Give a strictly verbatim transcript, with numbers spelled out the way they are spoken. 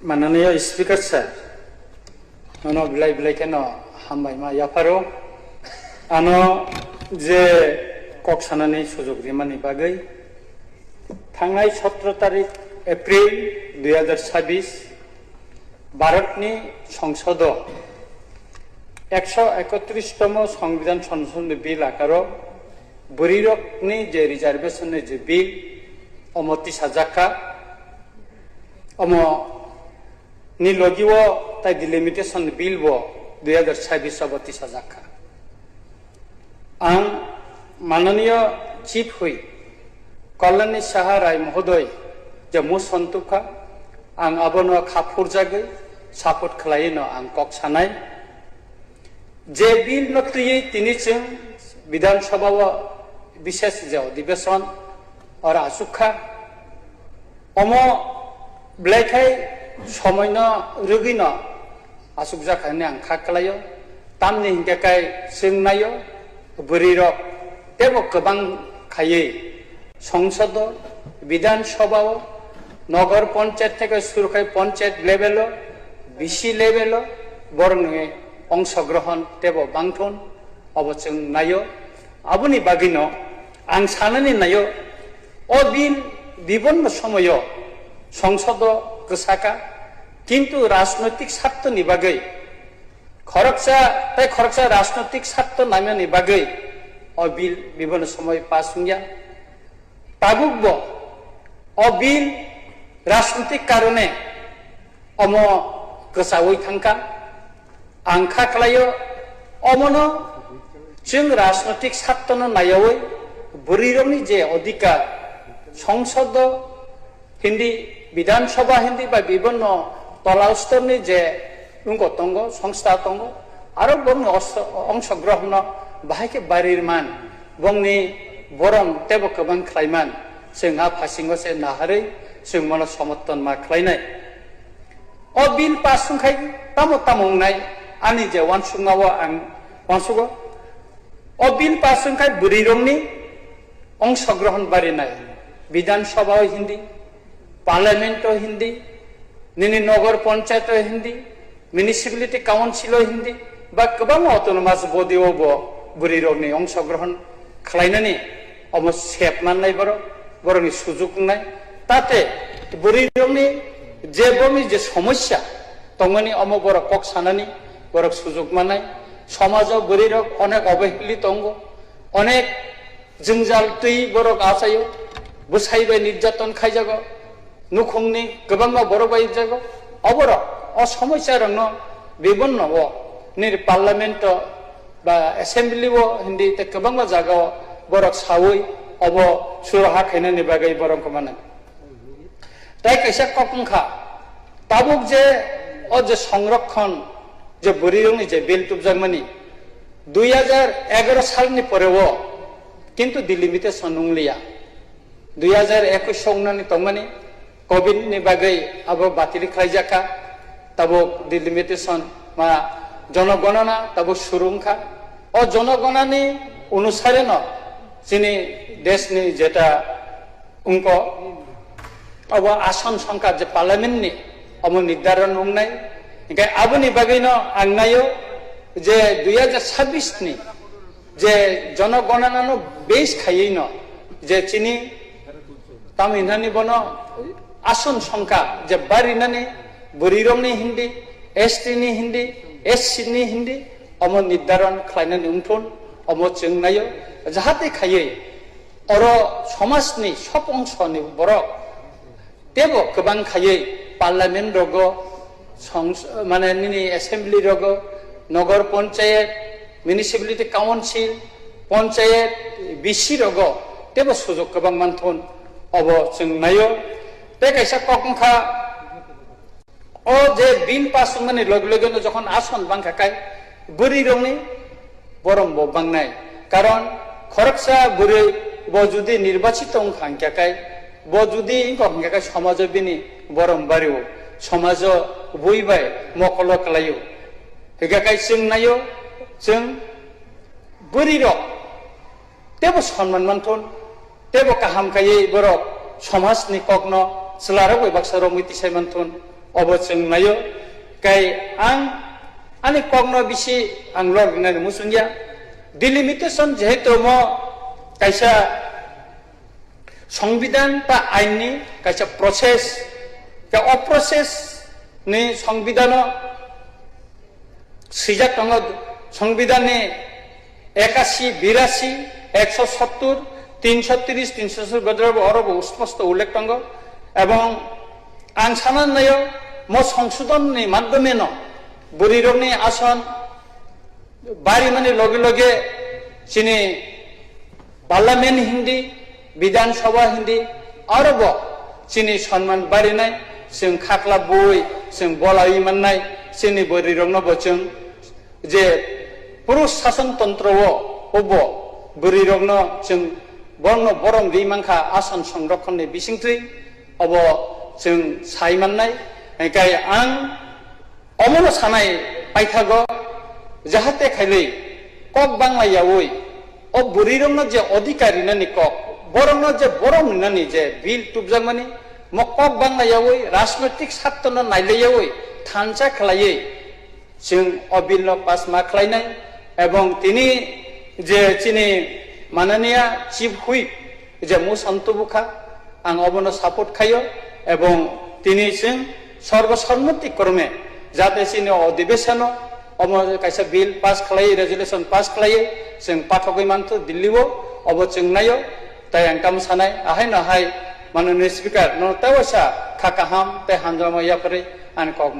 Mananiya Speaker sir, nono belai belai kheno hambai ma yapharo. Ano je kok sanani sujok rimani bagwi, thangnai sotro tarik April dui hazar sabis, Bharatni Songsodo ekso ekotris tomo Songbidan Sonsodhoni Bill akaro bwrwirokni je reservation ni je bill, omo tisajak kha. Omo ni logi o tai delimitation bill bo dui hazar sabis o bo tisajak kha. Ang mananiya Chief Whip Kalyani Saha Rai Mohodoy je motion tubkha, ang abono kha phurjagwi support khwlaino ang kok sanai. Je bill no twiwi tini chwng Bidhan Sabha o bishes je odhibeshon oro achuk kha. Omo belai khai somoi no rwgwi no achukjak hinwi ang kha kwlaio. Tamni hinkhe kai chwng naio, bwrwi rok tebo kwbang khaiwi Songsodo, Bidhan Sabha o, Nogor Panchayat theke suru khai Panchayat level o, B C level o borokni ongshogrohon tebo bangthun, obo chwng naio. Aboni bagwino ang sanani naio, o bill bibonno somoyo Songsodo kwsaka, kintu rajnoitik sartoni bagwi khoroksa tei khoroksa rajnoitik sarto naimani bagwi o bill bibonno somoi pass wngya. Tabukbo o bill rajnoitik karone omo kwchaui thangkha. Ang kha khlaio, omono chwng rajnoitik sartono naiyaui bwrwirokni je odhikar, Songsodo hindi, Bidhan Sabha hindi ba bibonno tola storni je wngko tongo, songstha tongo, aro bongni os-, ongshogrohonno bahai khe barirman, bongni borom tebo kwbang khlaiman, chwng a phasingo se naharwi chwng mono somorthon ma khlainai. O bill pass wngkhai tamo tamo wngnai, ani je uansukma o ang uansugo. O bill pass wngkhai bwrwirokni ongshogrohon barinai, Bidhan Sabha o hindi, Parliament o hindi, nini Nogor Panchayat o hindi, Municipality Council o hindi, ba kwbangma autonomous body o bo bwrwirokni ongshogrohon khlainani omo sep mannai borok, borokni sujuk wngnai. Tate bwrwirokni je bongni je somosya tongmani omo borok kok sanani borok sujuk mannai. Somajo bwrwirok onek obeheli tongo, onek jwngjal twi borok achaio, bwsai bai nirjaton khaijago, nukhungni kwbangma borok bai jago. Oborok o somosya rokno bibonno o nini parliament o ba assembly o hindi tei kwbangma jaga o borok saui obo suraha khainani bagwi borok wngkha mano. Tei kaisa kok wngkha, tabuk je o je songrokhon je bwrwirokni je bill tubjakmani dui hajar egaro salni pore o kintu delimitation wngliya. Dui hajar ekush o wngnani tongmani covid ni bagwi abo batili khlaijakha. Tabuk delimitation ma jonogonona tabuk suru wngkha. O jonogonani onusareno chini deshni jeta wngkha, abo ason songkha je parliament ni omo nirdaron wngnai. Hinkhe aboni bagwino ang naio je dui hajar sabis ni je jonogonanano base khaiwi no je chini tamo hinani bono ason songkha je barinani bwrwirokni hindi, S T ni hindi, S C ni hindi omo nirdaron khlainani wngthun, omo chwng naio, jahate khaiwi oro somajni sob ongsoni borok tebo kwbang khaiwi parliament rogo, songs-, mane nini assembly rogo, nogor panchayat, municipality council, panchayat, B C rogo tebo sujok kwbang manthun, obo chwng naio. Tei kaisa kok wngkha, o je bill pass wngmani loge loge no jokhon ason bangkha kai bwrwi rokni borom bo bangnai. Karon khoroksa bwrwi bo judi nirbachito wngkha hingkha kai, bo judi wngkha hingkha kai somajo bini borom bario, somajo bui bai mokolo kwlaio. Hingkha kai chwng naio, chwng bwrwi rok tebo sonman manthun, tebo kaham khaiwi borok somajni kokno chwlarok bai baksa romwi tisai manthun. Obo chwng naio, kai ang ani kokno bisi ang lok rinani muchungya. Delimitation jehetu mo kaisa songbidan ta ainni kaisa process, ta o process ni songbidan o swijak tongo, songbidan ni ekasi, birasi, ekso sottur, tinso tris, tinso sottur godro bo oro bo sposto ullekh tongo. Ebong ang sana naio mo songsodon ni madhyome no bwrwi rok ni ason bari mani loge loge chini Parliament hindi, Bidhan Sabha hindi, aro bo chini sonman barinai, chwng khakla bui, chwng bolai mannai, chini bwrwi rokno bo chwng je Purush Sasan Tantro o, obo bwrwi rokno chwng borno borom ri mankha asan songrokhon ni bisingtwi, obo chwng sai mannai, hingkai ang Omono sanai paithago, jahate khailwi kok bangla yaui, o bwrwirokno je odhikar rinani kok, borokno je borom rinani je bill tubjakmani, mo kok bangla yaui, rajnoitik sattono nailai yaui, thansa khlaiwi chwng o bill no pass ma khlainai, ebong tini je chini mananiya Chief Whip, je motion tubukha, ang obono support khaio, ebong tini chwng sorbo sonmoti krome jate chini o odhibeshono omo kaisa bill pass khlai, resolution pass khlai, chwng pathogwi manthu Delhi o, obo chwng naio. Tai ang tamo sanai, ahaino hai mananiya speaker no tei waisa kha kaham tei hamjakma yapharwi ani kok